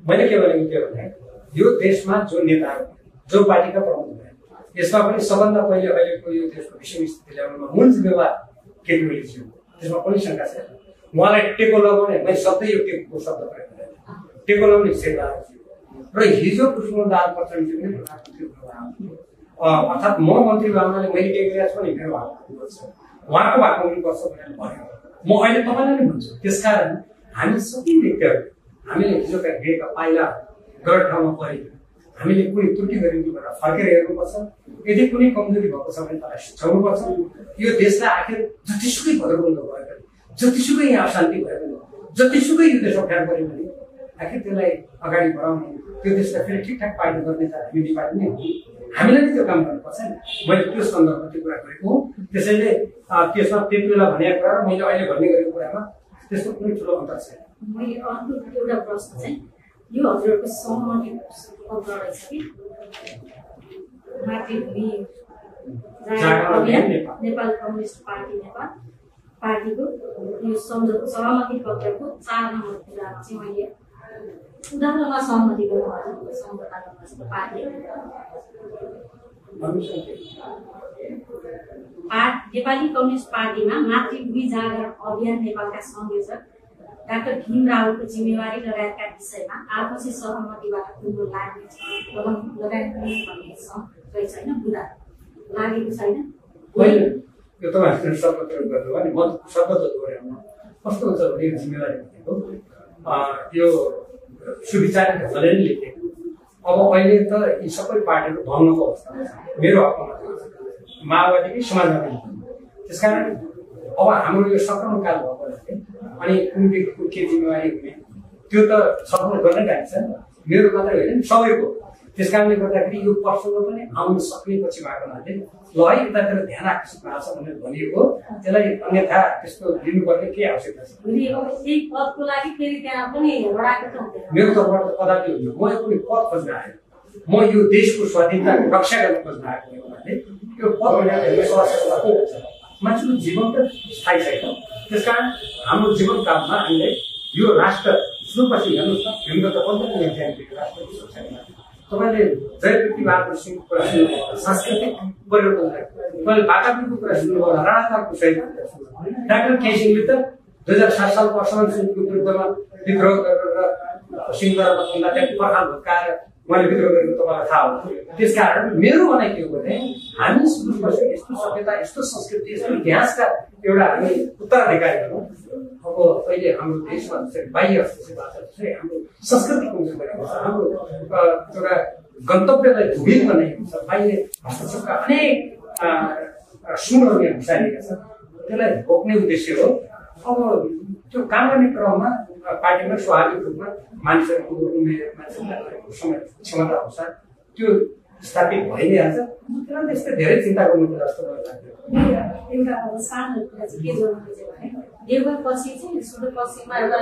मैले के भनेको थियो भने यो देशमा जो नेताहरू जो पार्टीका प्रमुख भए यसमा पनि सबभन्दा पहिले अहिलेको यो देशको विषम स्थिति ल्याउनुमा मूल जिम्मेवार केपी ओली थियो त्यसमा कुनै शङ्का छैन उहाँलाई टेको लगाउने मैले सधैँ यो टेको शब्द प्रयोग गरेँ टेको लगाउने शेरबहादुर थियो र हिजो पुष्पकमल प्रचण्डजी पनि प्रधानमन्त्री हुनुभयो अर्थात् म मन्त्री भएकोले मैले टेकेको छु भने मेरो भाग हुनुपर्छ उहाँको भाग हुनुपर्छ भनेर भन्यो म अहिले तपाईँलाई नै भन्छु त्यसकारण हामी सबै व्यक्तिहरू हामीले हिजोका हिँडेका पाइला गलत ठाउँमा पऱ्यो हामीले कुनै त्रुटि गरेको भनेर फर्केर हेर्नुपर्छ यदि कुनै कमजोरी भएको छ भने त्यसलाई सुझाउनुपर्छ यो देशलाई आखिर जतिसुकै भदरबन्द भयो भने जतिसुकै यहाँ अशान्ति भयो भने जतिसुकै यो देश अप्ठ्यारो पऱ्यो भने आखिर त्यसलाई अगाडि बढाउने त्यो देशलाई फेरि ठिकठाक पार्टी गर्ने त हामी नेपाली नै हो हामीलाई नै त्यो काम गर्नुपर्छ नि मैले त्यो सन्दर्भमा त्यो कुरा गरेको हो त्यसैले त्यसमा त्यति बेला भनेको कुरा र मैले अहिले भन्ने गरेको कुरामा त्यस्तो कुनै ठुलो अन्तर छैन मैले अर्को एउटा प्रश्न चाहिँ यो हजुरहरूको सहमति पत्र रहेछ कि मातृभूमि नेपाल कम्युनिस्ट पार्टी नेपाल पार्टीको यो सहमति पत्रको 4 नम्बर कुरामा चाहिँ मैले उदाहरणमा सहमति गर्नुभएको सम्झौता गर्नुभएको पार्टी नेपाली कम्युनिस्ट पार्टीमा मातृभूमि जागरण अभियान नेपालका संयोजक डाक्टर भीम रावलको जिम्मेवारी लगायतका विषयमा आपसी सहमतिबाट टुङ्गो लगाइने भन्ने छ रहेछ होइन बुझा लागेको छैन होइन यो तपाईँहरूले शब्द प्रयोग गर्नुभयो नि म शब्द त दोहोऱ्याउन कस्तो हुन्छ भने जिम्मेवारी भनेको यो सुविचारित हुँदै नै लेखेको अब अहिले त यी सबै पार्टीहरू भङ्गको अवस्थामा छ मेरो हकमा माओवादीकै समाजवादी त्यसकारण अब हाम्रो यो सक्रमणकाल भएको अनि कुन व्यक्तिको के जिम्मेवारी हुने त्यो त छलफल गर्नै गाइन्छ मेरो मात्रै होइन सबैको त्यस कारणले गर्दाखेरि यो प्रसङ्ग पनि आउन सक्नेपछि भएको हुनाले ल है यतातिर ध्यान आकर्षित भएको छ भनेर भनिएको त्यसलाई अन्यथा त्यस्तो लिनुपर्ने के आवश्यकता छ मेरो तर्फबाट त कदापि होइन म कुनै पद खोज्न आएँ म यो देशको स्वाधीनताको रक्षा गर्न खोज्न आएको हुनाले यो पद भनेर सहजता को हुन्छ मान्छेको जीवन त स्थायी छैन त्यसकारण हाम्रो जीवनकालमा हामीले यो राष्ट्र सुरुपछि हेर्नुहोस् न हिन्दू त पञ्चायत राष्ट्र छैन तपाईँले जयप्रति बहादुर सिंहको कुरा सुन्नुभयो सांस्कृतिक परिवर्तन तपाईँले बाटापुरको कुरा सुन्नुभयो राणाकारको सहित डाक्टर केसिङले त 2007 सालको असमान सिंहको विरुद्धमा विद्रोह गरेर सिंहद्वारा पर्खाल भत्काएर उहाँले विद्रोह गरेको तपाईँलाई थाहा हो त्यसकारण मेरो भनाइ के हो भने हामी सुरुपछि यस्तो सभ्यता यस्तो संस्कृति यस्तो इतिहासका एउटा हामी उत्तराधिकारी हौँ अब अहिले हाम्रो देशमा जस्तै बाह्य जस्तै हाम्रो संस्कृति कमजोर गरेको छ हाम्रो एउटा गन्तव्यलाई धुमिल बनाएको छ बाह्य हस्तक्षेपका अनेक सुनहरू यहाँ घुसारिएका छन् त्यसलाई रोक्ने उद्देश्य हो अब त्यो काम गर्ने क्रममा पार्टीमा स्वाभाविक रूपमा मानिसहरूको समय क्षमता अनुसार त्यो स्थापित भइ नै हाल्छ त्यसलाई त्यस्तै धेरै चिन्ता गर्नु जस्तो लाग्यो एउटा सानो कुरा चाहिँ के गर्नु खोजेको भने देउवापछि चाहिँ सुदूरपश्चिममा एउटा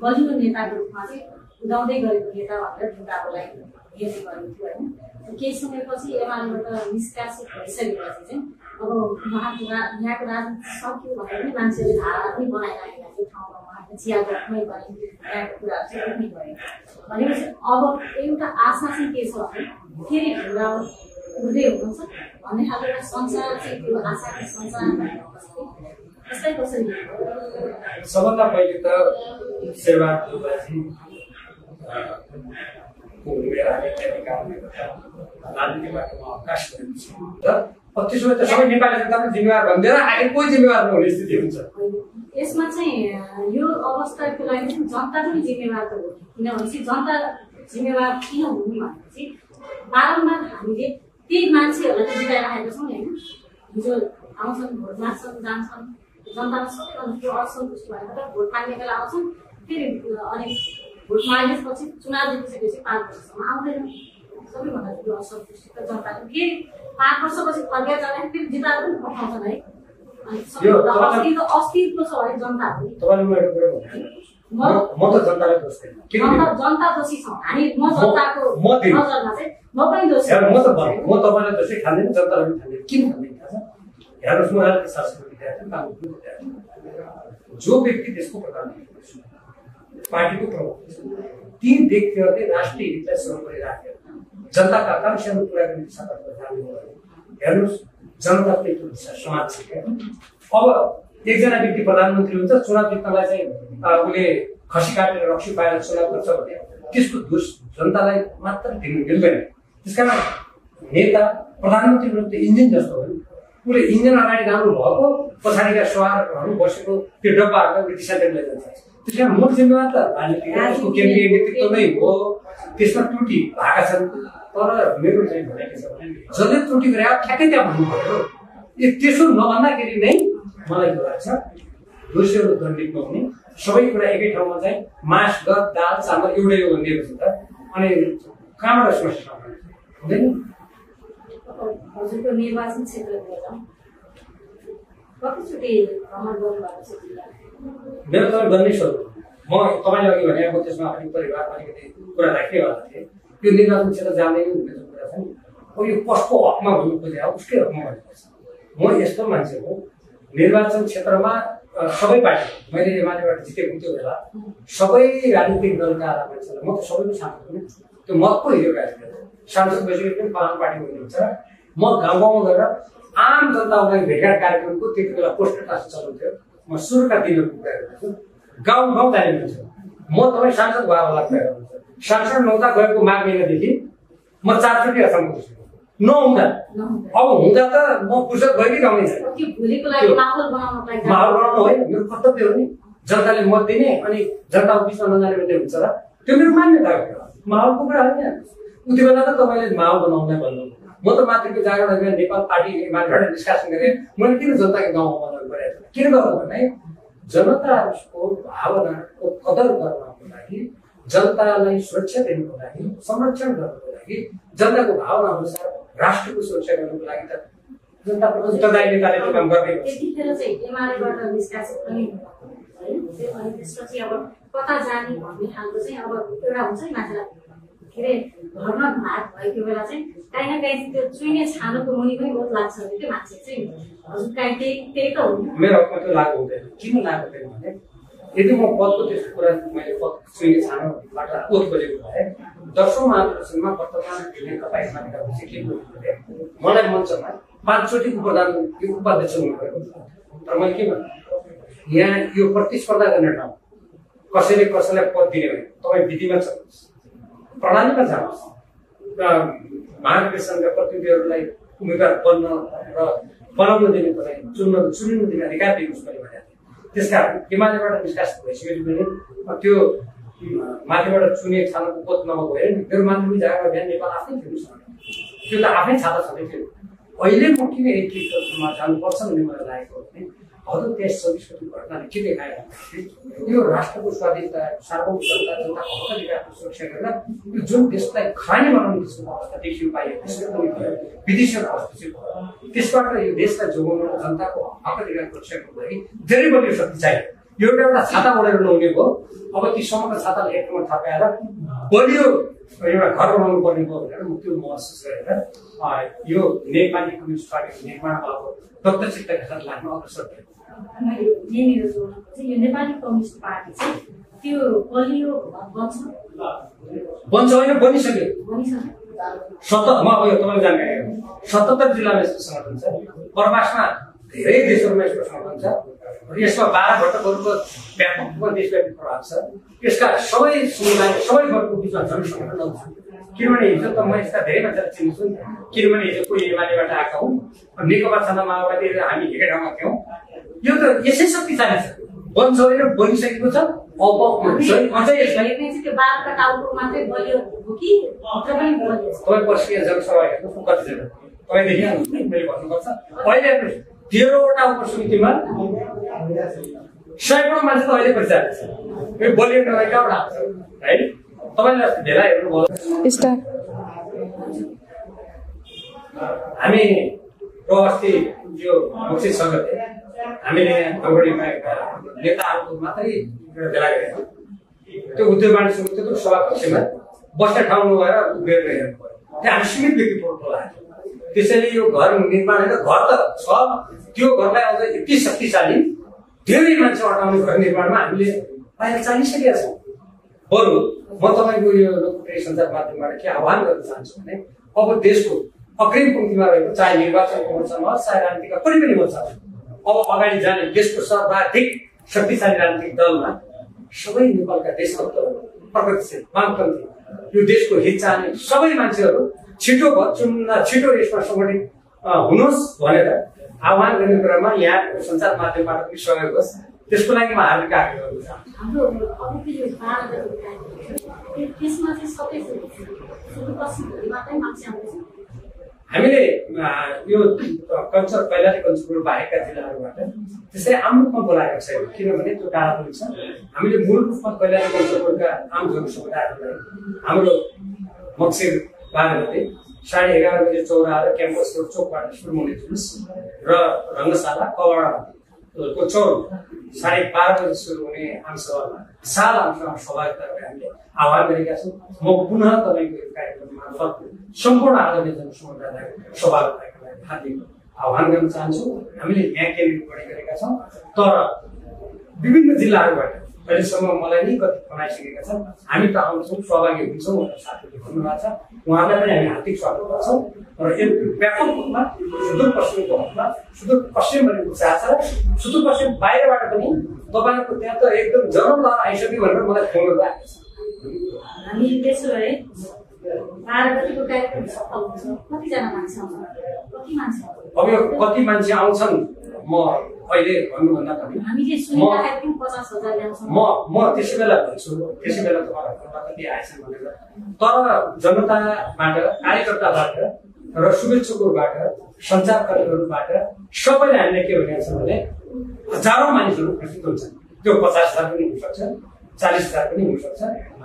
बलियो नेताको रूपमा चाहिँ उदाउँदै गरेको नेता भनेर ढुङ्गाकोलाई हेर्ने गरेको थियो होइन केही समयपछि एमालेबाट निष्कासित भइसकेपछि चाहिँ अब यहाँको राजनीति सक्यो भने पनि मान्छेले धारा पनि बनाइराखेका थियो ठाउँमा उहाँको चिया गफमै भने यहाँको कुराहरू चाहिँ उठ्ने भयो भनेपछि अब एउटा आशा चाहिँ के छ भने फेरि ढुङ्गा उठ्दै हुनुहुन्छ भन्ने खालको एउटा संसार चाहिँ त्यो आशाको संसार यस्तै कसरी सबभन्दा पहिले त शेरबहादुर राजनीतिबाट अवकाश गरेपछि त्यसो भए त सबै नेपाली जनताले जिम्मेवार भनिदिएर आखिर कोही जिम्मेवार नहुने स्थिति हुन्छ यसमा चाहिँ यो अवस्थाको लागि चाहिँ जनता पनि जिम्मेवार त हो किनभनेपछि जनता जिम्मेवार किन हुनु भनेपछि बारम्बार हामीले त्यही मान्छेहरूलाई त जिताइराखेका छौँ होइन हिजो आउँछन् भोट माग्छन् जान्छन् जनतामा सबैभन्दा ठुलो असन्तुष्टि भनेको त भोट माग्ने बेला आउँछन् फेरि अनि भोट मागेपछि चुनाव जितिसकेपछि 5 वर्षसम्म आउँदैन। सबैभन्दा ठुलो असन्तुष्टि त जनताको फेरि 5 वर्षपछि फर्केर जाँदा फेरि जिताएर पनि पठाउँछन् है। अनि सबैभन्दा अस्तित्व छ है जनताको। म त जनतालाई दोष दिन्न। जनता दोषी छ हामी। म जनताको नजरमा चाहिँ म पनि दोषी। म तपाईँलाई दोषी खाँदैन, जनतालाई पनि खाँदैन। किन खाँदैन थाहा छ? हेर्नुहोस्, म राजनीतिक शास्त्रको विद्यार्थी, कानुनको विद्यार्थी। जो व्यक्ति देशको प्रधानमन्त्री पार्टीको प्रमुख ती व्यक्तिहरूले राष्ट्रिय हितलाई सर्वोपरि राखेर जनताका आकांक्षाहरू पुरा गर्ने दिशातर्फ जाने हो भने हेर्नुहोस्, जनताको एक दिशा समाज छ क्या। अब एकजना व्यक्ति प्रधानमन्त्री हुन्छ, चुनाव जित्नलाई चाहिँ उसले खसी काटेर रक्सी पाएर चुनाव गर्छ भने त्यसको दोष जनतालाई मात्र दिन मिल्दैन। त्यसकारण नेता प्रधानमन्त्री विरुद्ध इन्जिन जस्तो हो, उसले इन्जिन अगाडि जानु भएको पछाडिका सवारहरू बसेको त्यो डब्बाहरूलाई दिशा दिएर जान्छ। त्यसकारण मुख्य जिम्मेवार त राजनीतिको केन्द्रीय नेतृत्व नै हो। त्यसमा त्रुटि भएका छन्, तर मेरो चाहिँ भनेको छ भने जसले त्रुटि गरे ठ्याक्कै त्यहाँ भन्नु पर्यो। त्यसो नभन्दाखेरि नै मलाई के लाग्छ, दोषीहरू दण्डित नहुने, सबै कुरा एकै ठाउँमा चाहिँ मास, गद, दाल, चामल एउटै हो भनिदिएपछि त अनि कहाँबाट समस्या हुँदैन? हजुरको निर्वाचन क्षेत्रतिर कतिचोटि भ्रमण गर्नुभएको छ? मेरो त गणेशहरू म तपाईँले अघि भने अब त्यसमा अलिक परिवार अलिकति कुरा राख्दै गर्दा थिएँ। यो निर्वाचन क्षेत्र जाँदैन भन्ने जुन कुरा छ नि, अब यो कसको हकमा भन्नु खोजे उसकै हकमा भन्नुपर्छ। म यस्तो मान्छे हो, निर्वाचन क्षेत्रमा सबै पार्टी, मैले एमालेबाट जितेको त्यो बेला सबै राजनीतिक दलका मान्छेलाई म त सबैको सांसद हुँ। त्यो मतको हिजो राजनीति सांसद भइसकेपछि पनि पालन पार्टी हुनुहुन्छ। म गाउँ गाउँमा गएर आम जनतालाई भेटघाट कार्यक्रमको त्यति बेला पोस्टर क्लास चलाउँथ्यो। म सुरुका दिनहरूको कुरा गर्छु, गाउँ गाउँ जाने मान्छे म। तपाईँ सांसद भएर होला कुरा गर्नुहुन्छ, सांसद नहुँदा गएको माघ महिनादेखि म 4 चोटि असम पुग्छु। नहुँदा अब हुँदा त म फुर्सद भएकै गाउँमै छैन। माहौल बनाउनु होइन मेरो कर्तव्य हो नि। जनताले मत दिने अनि जनताको बिचमा नजाने मात्रै हुन्छ र त्यो मेरो मान्यता हो। माहौलको कुरा होइन, उति बेला त तपाईँले माहौल बनाउनै भन्नु। म त मातृको जागरण अभियान नेपाल पार्टी मार्फत निष्कासन गरेँ। मैले किन जनताको गाउँमा बनाउनु परेको किन गर्नु भने जनताको भावनाको कदर गर्नको लागि, जनतालाई सुरक्षा दिनुको लागि, संरक्षण गर्नको लागि, जनताको भावना अनुसार राष्ट्रको सुरक्षा गर्नुको लागि त जनताप्रति उत्तरदायी नेताले त्यो काम गर्दै गर्छ। त्यतिखेर चाहिँ एमालेबाट निष्कासित पनि है। अनि त्यसपछि अब कता जाने भन्ने खालको चाहिँ अब एउटा हुन्छ नि मान्छेलाई के अरे घरमा भात भएको बेला चाहिँ काहीँ न काहीँ त्यो चुइने छानोको मुनि पनि बहुत लाग्छ अरे त्यो मान्छे चाहिँ। हजुर काहीँ त्यही त हो। मेरो हकमा त्यो लागु हुँदैन। किन लागु हुँदैन भने यदि म पदको त्यस्तो कुरा मैले पद चुइने छानोबाट ओत खोजेको भए 10औं महाधिवेशनमा वर्तमान नेकपा एमालेका अध्यक्ष के बोल्नुभयो, मलाई मञ्चमा 5 चोटिको प्रधानमन्त्री उपाध्यक्ष हुनुभएको। तर मैले के भन्नु, यहाँ यो प्रतिस्पर्धा गर्ने ठाउँ, कसैले कसैलाई पद दिने भने तपाईँ विधिमा चल्नुहोस्, प्रणालीमा जानुहोस्, महाधिवेशनका प्रतिनिधिहरूलाई उम्मेदवार बन्न र बनाउन दिनुको लागि चुनिनु दिने अधिकार दिनुहोस् मैले भने। त्यसकारण एमालेबाट निष्कासित भइसकेपछि पनि त्यो माथिबाट चुने छानाको पद नभएर नि मेरो मातृभूमि जागरण अभियान नेपाल आफ्नै थियो, त्यो त आफ्नै छाता छँदै थियो। अहिले म किन एकीकरणमा जानुपर्छ भन्ने मलाई लागेको हो भने हजुर 23-24 गतिको घटनाले के देखायो भने यो राष्ट्रको स्वाधीनता, सार्वभौमिकता, जनताको हक अधिकारको सुरक्षा गरेर यो जुन देशलाई खाने बनाउने किसिमको अवस्था देखियो पाइयो, त्यसको पनि भयो विदेशीको हस्तक्षेप भयो। त्यसबाट यो देशलाई जोगाउन जनताको हक अधिकारको सुरक्षाको लागि धेरै बलियो शक्ति चाहियो। यो एउटा छाता ओढेर नहुने भयो। अब ती समग्र छातालाई एक ठाउँमा थपाएर बलियो एउटा घर बनाउनु पर्ने भयो भनेर म त्यो महसुस गरेर यो नेपाली कम्युनिस्ट पार्टीको निर्माणमा अब प्रत्यक्षताका साथ लाग्न अग्रसर भयो। यहाँनिर जोड्नु चाहिँ यो नेपाली कम्युनिस्ट पार्टी चाहिँ त्यो बलियो बन्छ होइन, बनिसक्यो। म अब यो तपाईँको जानकारी 77 जिल्लामा यसको संगठन छ। प्रवासमा धेरै देशहरूमा यसको संगठन छ। यसमा 12 घटकहरूको व्यापक रूपमा देशव्यापी प्रभाव छ। यसका सबै समुदाय, सबै वर्गको बिचमा जनसङ्गठन आउँछ। किनभने हिजो त म यसका धेरै मान्छेलाई चिन्छु, किनभने हिजो कोही एमालेबाट आएका हुन्, नेकपा छँदा माओवादी हामी एकै ठाउँमा थियौँ। यो त यसै शक्तिशाली छ, बन्छ होइन, बनिसकेको छ। अब अझै यसलाई तपाईँ पर्सि जनसभा हेर्नुहोस् कतिजना तपाईँ देखिहाल्नु, मैले भन्नुपर्छ। अहिले 13वटा उपसमितिमा 100 मान्छे त अहिले परिचालित छ। यो बलियो नभए कहाँबाट आउँछ है? तपाईँले भेला हेर्नुभयो स्टाफ हामी अस्ति यो मुक्तिसँगले हामीले गौडीमा एउटा नेताहरूको मात्रै एउटा भेला गरेको त्यो उद्योग वाणिज्य समितिको सभाकक्षमा बस्ने ठाउँ नभएर उभिएर हेर्नु पर्यो। त्यहाँ हामी सीमित व्यक्ति प्रोटोकल आयो। त्यसैले यो घर निर्माण होइन, घर त छ, त्यो घरलाई अझ यति शक्तिशाली धेरै मान्छे अटाउने घर निर्माणमा हामीले बाहिर चालिसकेका छौँ। बरु म तपाईँको यो लोकप्रिय सञ्चार माध्यमबाट के आह्वान गर्न चाहन्छु भने अब देशको अग्रिम पंक्तिमा रहेको चाहे निर्वाचनको मोर्चामा चाहे राजनीतिका कुनै पनि मोर्चामा अब अगाडि जाने देशको सर्वाधिक शक्तिशाली राजनीतिक दलमा सबै नेपालका देशभक्तहरू, प्रगतिशील, वामपन्थी, यो देशको हित चाहने सबै मान्छेहरू छिटो छिटो यसमा सङ्गठित हुनुहोस् भनेर आह्वान गर्ने क्रममा यहाँको सञ्चार माध्यमबाट पनि सहयोग होस्, त्यसको लागि म हार्दिक आग्रह गर्न चाहन्छु। हाम्रो अबको यो 12 गतेको कार्यक्रम त्यसमा चाहिँ सबै सुदूरपश्चिमभरि मात्रै मान्छे आउँदैछ। हामीले यो कल्चर कैलाली कञ्चनपुर बाहेकका जिल्लाहरूबाट त्यसै आम रूपमा बोलाएको छैन, किनभने त्यो टाढा पनि छ। हामीले मूल रूपमा कैलाली कञ्चनपुरका आम जनसमुदायहरूलाई हाम्रो मक्सिर 12 गते 11:30 बजे चौराहा क्याम्पस रोड चौकबाट सुरु हुने जुलुस र रङ्गशाला कवाडाको चौर 12:30 बजे सुरु हुने आमसभामा विशाल आमसभामा सहभागिता गरेर हामीले आह्वान गरेका छौँ। म पुनः तपाईँको यो कार्यक्रम मार्फत सम्पूर्ण आदरणीय जनसमुदायलाई सहभागिताको लागि हार्दिक आह्वान गर्न चाहन्छु। हामीले यहाँ केन्द्रित गरेका छौँ, तर विभिन्न जिल्लाहरूबाट अहिलेसम्म मलाई नै कति बनाइसकेका छन्। हामी त आउँछौँ, सहभागी हुन्छौँ भनेर साथीहरूले भन्नुभएको छ, उहाँलाई पनि हामी हार्दिक स्वागत गर्छौँ। र यो व्यापक रूपमा सुदूरपश्चिमको हकमा सुदूरपश्चिम भनेको चाह छ, सुदूरपश्चिम बाहिरबाट पनि तपाईँहरूको त्यहाँ त एकदम जन्म लहर आइसक्यो भनेर मलाई फोनहरू आएको छ। हामी त्यसो भए 12 गतेको कार्यक्रम सफल हुन्छ। कतिजना मान्छे आउँछ? कति मान्छे आउँछ? अब यो कति मान्छे आउँछन् म अहिले भन्नुभन्दा पनि हामीले सुनिराखेको 50,000 ल्याउँछौँ। म त्यसै बेला भन्छु, त्यसै बेला तपाईँहरूमा कति आएछन् भनेर। तर जनताबाट, कार्यकर्ताबाट र शुभेच्छुकहरूबाट, सञ्चारकर्मीहरूबाट सबैले हामीले के भनेको छ भने हजारौँ मानिसहरू उपस्थित हुन्छन्। त्यो 50,000 पनि हुनसक्छ, 40,000 पनि हुनसक्छ,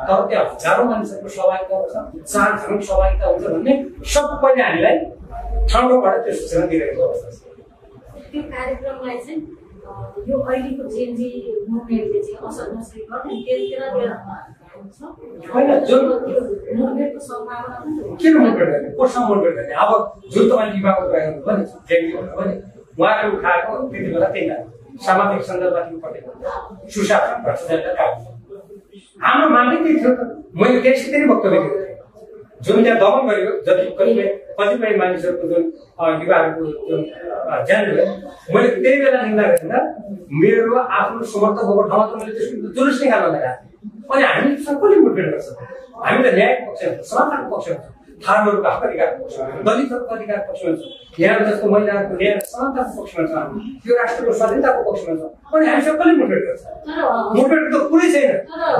तर त्यहाँ हजारौँ मानिसहरूको सहभागिता हुन्छ, 4 ठाउँको सहभागिता हुन्छ भन्ने सबैले हामीलाई ठाउँ ठाउँबाट त्यो सूचना दिइरहेको अवस्था छ। त्यो कार्यक्रमलाई चाहिँ यो अहिलेको जेनजी मुभमेन्टले चाहिँ असर नसरी गर्ने त्यसलाई होइन, जुन मुभमेन्टको सम्भावना किन मोटिभेट गर्ने, कोसँग मोटिभेट गर्ने? अब जुन तपाईँले युवाको कुरा गर्नुभयो नि, जेनजी भन्नुभयो नि, उहाँले उठाएको त्यति बेला त्यही सामाजिक सञ्जालमाथि पटेको सुशासन भ्रष्टाचारका कारण हाम्रो मागै त्यही थियो त। मैले त्यसै नै वक्तव्य दिएको थिएँ। जुन त्यहाँ दमन गर्यो, जति कतिपय मानिसहरूको जुन युवाहरूको जुन ज्यान भयो, मैले त्यही बेला निन्दा गरेर मेरो आफ्नो समर्थक भएको ठाउँमा त मैले त्यसको जुलुस निकाल्न लगाएको थिएँ। अनि हामी सबैले मोटिभेट गर्छ, हामी त न्यायको पक्षमा छौँ, समानताको पक्षमा छौँ, थारूहरूको हक अधिकारको पक्षमा छौँ, दलितहरूको अधिकारको पक्षमा छौँ, यहाँ जस्तो महिलाहरूको न्याय समानताको पक्षमा छौँ, हामी यो राष्ट्रको स्वाधीनताको पक्षमा छौँ। अनि हामी सबैले मोटिभेट गर्छ। मोटिभेट त कुरै छैन,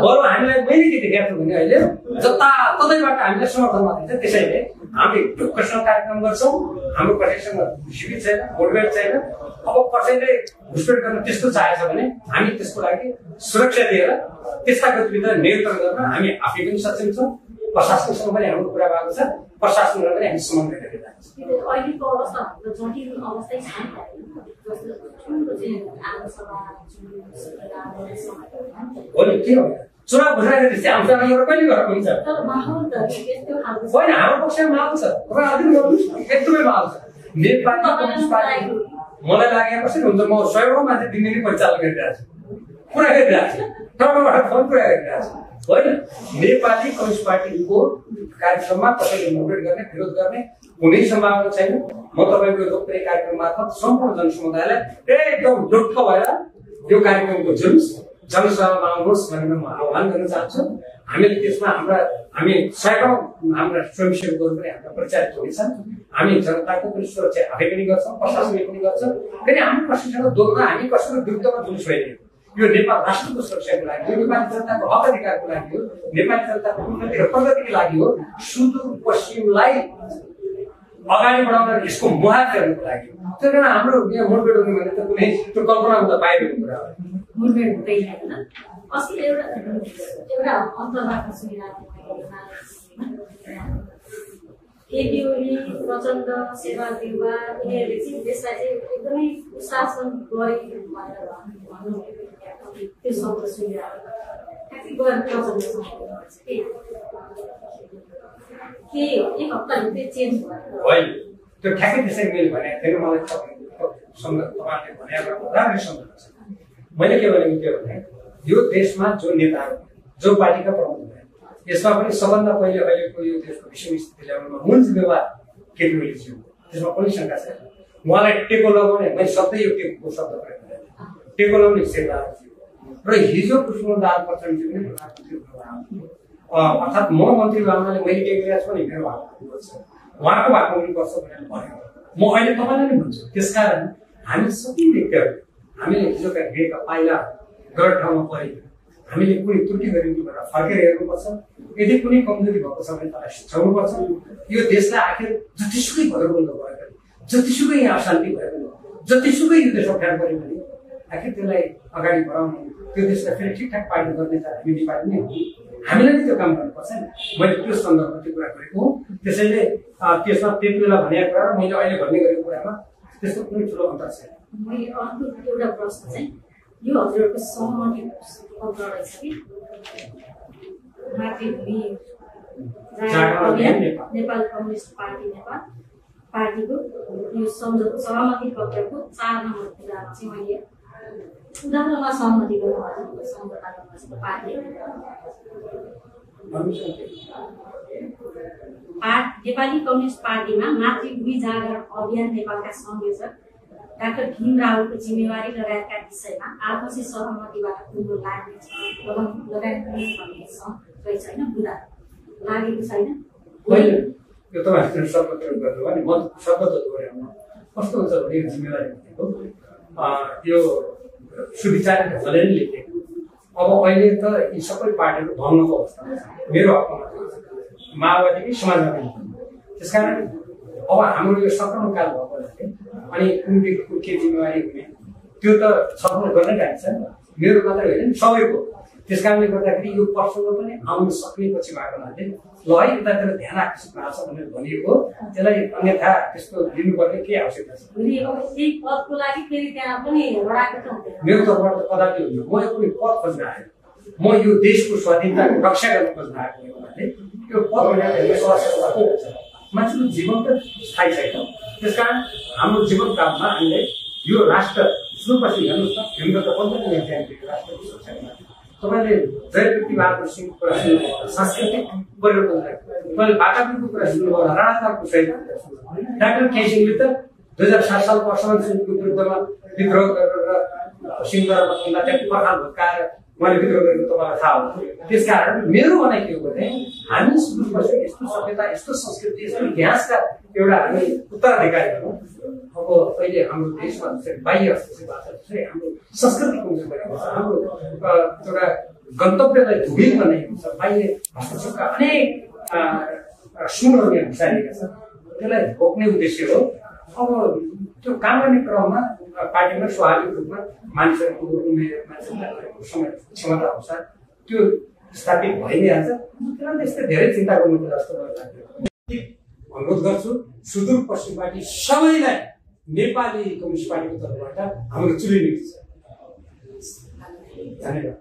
बरु हामीलाई मैले के देखाएको छु भने अहिले जताततैबाट हामीलाई समर्थन मात्रै छ। त्यसैले हामी ढुक्कसँग कार्यक्रम गर्छौँ, हाम्रो कसैसँग शिविर छैन, मोटिभेट छैन। अब कसैले घुसपेट गर्न त्यस्तो चाहेछ भने हामी त्यसको लागि सुरक्षा दिएर त्यस्ता गतिविधिलाई नियन्त्रण गर्न हामी आफै पनि सक्षम छौँ। प्रशासनसँग पनि हाम्रो कुरा भएको छ, प्रशासनलाई पनि हामी समन्वय गरेर जान्छ। अहिलेको अवस्था जटिल अवस्थै छ। हो नि, के हो चुनाव घोषणा गरेपछि आमसभामा कहिले गएको हुन्छ? होइन, हाम्रो पक्षमा माहौल छ, एकदमै माहौल छ। नेपाली कम्युनिस्ट पार्टी मलाई लागेको कसरी हुन्छ, म 100 मान्छे दिनदिनै परिचालन गरिरहेको छु, कुरा गरिरहेको छु, टर्नबाट फोन कुरा गरिरहेको छु। होइन, नेपाली कम्युनिस्ट पार्टीको कार्यक्रममा कसैले मोटिभेट गर्ने, विरोध गर्ने कुनै सम्भावना छैन। म तपाईँको लोकप्रिय कार्यक्रम मार्फत सम्पूर्ण जनसमुदायलाई एकदम ढुक्क भएर यो कार्यक्रमको जुलुस जनसभामा आउनुहोस् भनेर म आह्वान गर्न चाहन्छु। हामीले त्यसमा हामी 100 हाम्रा स्वयंसेवकहरू पनि हाम्रा परिचालित हुनेछन्। हामी जनताको पनि सुरक्षा आफै पनि गर्छौँ, प्रशासनले पनि गर्छ। फेरि हाम्रो कसैसँग दोलमा हामी कसैको विरुद्धमा जुलुस भइदियो, यो नेपाल राष्ट्रको सुरक्षाको लागि, यो नेपाली जनताको हक अधिकारको लागि हो, नेपाली जनताको उन्नति र प्रगतिको लागि हो। सुदूरपश्चिमलाई अगाडि बढाउन यसको मुहार गर्नुको लागि त्यो कारण हाम्रो यहाँ मुठभेड हुने भने त कुनै त्यो कल्पनाको त बाहिरको कुरा हो मुठभेड हुँदैन हैन अस्ति एउटा अन्तर्वार्ता सुनिरहेको एबीओली प्रचण्ड शेरबहादुर यिनीहरूले चाहिँ देशलाई चाहिँ एकदमै शासन गरे भनेर भन्नु त्यो शब्द सुनिरहेको गएर प्रचण्ड के एक हप्ताभित्रै चेन्ज भयो होइन त्यो ठ्याक्कै त्यसरी मैले भनेको थिएन मलाई तपाईँले भनेको राम्रै सम्झना छ मैले के भनेको थियो भने यो देशमा जो नेताहरू जो पार्टीका प्रमुख भए यसमा पनि सबभन्दा पहिले अहिलेको यो देशको विषम स्थिति ल्याउनुमा मूल जिम्मेवार केपी ओलीज्यू त्यसमा कुनै शङ्का छैन उहाँलाई टेको लगाउने मैले सधैँ यो टेको शब्द प्रयोग गरेको टेको लगाउने शेरबहादुर र हिजो पुष्पकमल प्रचण्डजी पनि प्रधानमन्त्री हुनुभयो अर्थात् म मन्त्री बाबुले मैले के गरिरहेको छु भने मेरो भाग हुनुपर्छ उहाँको भाग हुनुपर्छ भनेर भन्यो म अहिले तपाईँलाई नै भन्छु त्यसकारण हामी सबै व्यक्तिहरू हामीले हिजोका हिँडेका पाइला गलत ठाउँमा पऱ्यो हामीले कुनै त्रुटि गरिदिनु भनेर फर्केर हेर्नुपर्छ यदि कुनै कमजोरी भएको छ भने त्यसलाई सुझाउनुपर्छ यो देशलाई आखिर जतिसुकै भगरबन्द भयो भने जतिसुकै यहाँ अशान्ति भयो भने जतिसुकै यो देश अप्ठ्यारो पऱ्यो भने आखिर त्यसलाई अगाडि बढाउने त्यो देशलाई फेरि ठिकठाक पार्ने गर्ने त हामी नेपाली नै हो हामीले नै त्यो काम गर्नुपर्छ नि मैले त्यो सन्दर्भमा त्यो कुरा गरेको हो त्यसैले त्यसमा त्यति बेला भनेको कुरा र मैले अहिले भन्ने गरेको कुरामा त्यस्तो कुनै ठुलो अन्तर छैन मैले अर्को एउटा प्रश्न चाहिँ यो हजुरहरूको सहमति पत्र रहेछ कि मातृभूमि नेपाल कम्युनिस्ट पार्टी नेपाल पार्टीको यो सहमति पत्रको 4 नम्बर कुरामा चाहिँ मैले उदाहरणमा सहमति गर्नु सम्झौता गर्नु पार्टी नेपाली कम्युनिस्ट पार्टीमा मातृभूमि जागरण अभियान नेपालका संयोजक डाक्टर भीम रावलको जिम्मेवारी लगायतका विषयमा आपसी सहमतिबाट कुरो लगाइने भन्ने रहेछ होइन बुदा लागेको छैन यो तपाईँहरूले शब्द प्रयोग गर्नु भने म शब्द त दोहोऱ्याउनु कस्तो हुन्छ भने यो जिम्मेवारी भनेको यो सुविचार भले नै लेखेको अब अहिले त यी सबै पार्टीहरू भङ्गको अवस्थामा छ मेरो हकमा माओवादीकै समाजवादी त्यसकारण अब हाम्रो यो सङ्क्रमण काल भएको हुनाले अनि कुन व्यक्तिको के जिम्मेवारी हुने त्यो त छलफल गर्नै गाइन्छ मेरो मात्रै होइन नि सबैको त्यस कारणले गर्दाखेरि यो प्रसङ्ग पनि आउन सक्ने पछि भएको हुनाले ल है यतातिर ध्यान आकर्षित भएको छ भनेर भनिएको त्यसलाई अन्यथा त्यस्तो लिनुपर्ने के आवश्यकता छ मेरो तर्फबाट त कदापि होइन म कुनै पद खोज्न आएँ म यो देशको स्वाधीनताको रक्षा गर्न खोज्न आएको हुनाले यो पद हुन्छ मान्छेको जीवन त स्थायी छैन त्यसकारण हाम्रो जीवनकालमा हामीले यो राष्ट्र सुरुपछि हेर्नुहोस् न हिन्दू त पञ्चायत राष्ट्रको सुरक्षामा तपाईँले जयकृति बहादुर सिंहको कुरा सुन्नुभयो सांस्कृतिक परिवर्तन तपाईँले बाटापुरको कुरा सुन्नुभयो राणातालको सहित डाक्टर केसिङले त 2007 सालको असमान सिंहको विरुद्धमा विद्रोह गरेर सिंहद्वारा त्यहाँ पर्खाल भत्काएर उहाँले विद्रोह गरेको तपाईँलाई थाहा हो त्यसकारण मेरो भनाइ के हो भने हामी सुरुपछि यस्तो सभ्यता यस्तो संस्कृति यस्तो इतिहासका एउटा हामी उत्तराधिकारी हौँ अब अहिले हाम्रो देशमा बाह्य हस्तक्षेप जसरी हाम्रो संस्कृति कमजोर गरेको छ हाम्रो एउटा गन्तव्यलाई धुबिल बनाएको छ बाह्य हस्तक्षेपका अनेक सुनहरू यहाँ घुसारिएका छन् त्यसलाई रोक्ने उद्देश्य हो अब त्यो काम गर्ने क्रममा पार्टीमा स्वाभाविक रूपमा मानिसहरूको क्षमता अनुसार त्यो स्थापित भइ नै हाल्छ त्यसलाई त्यस्तै धेरै चिन्ता गर्नुको जस्तो मलाई लाग्यो अनुरोध गर्छु सुदूरपश्चिमपाटी सबैलाई नेपाली कम्युनिस्ट पार्टीको तर्फबाट हाम्रो चुनिने छ धन्यवाद।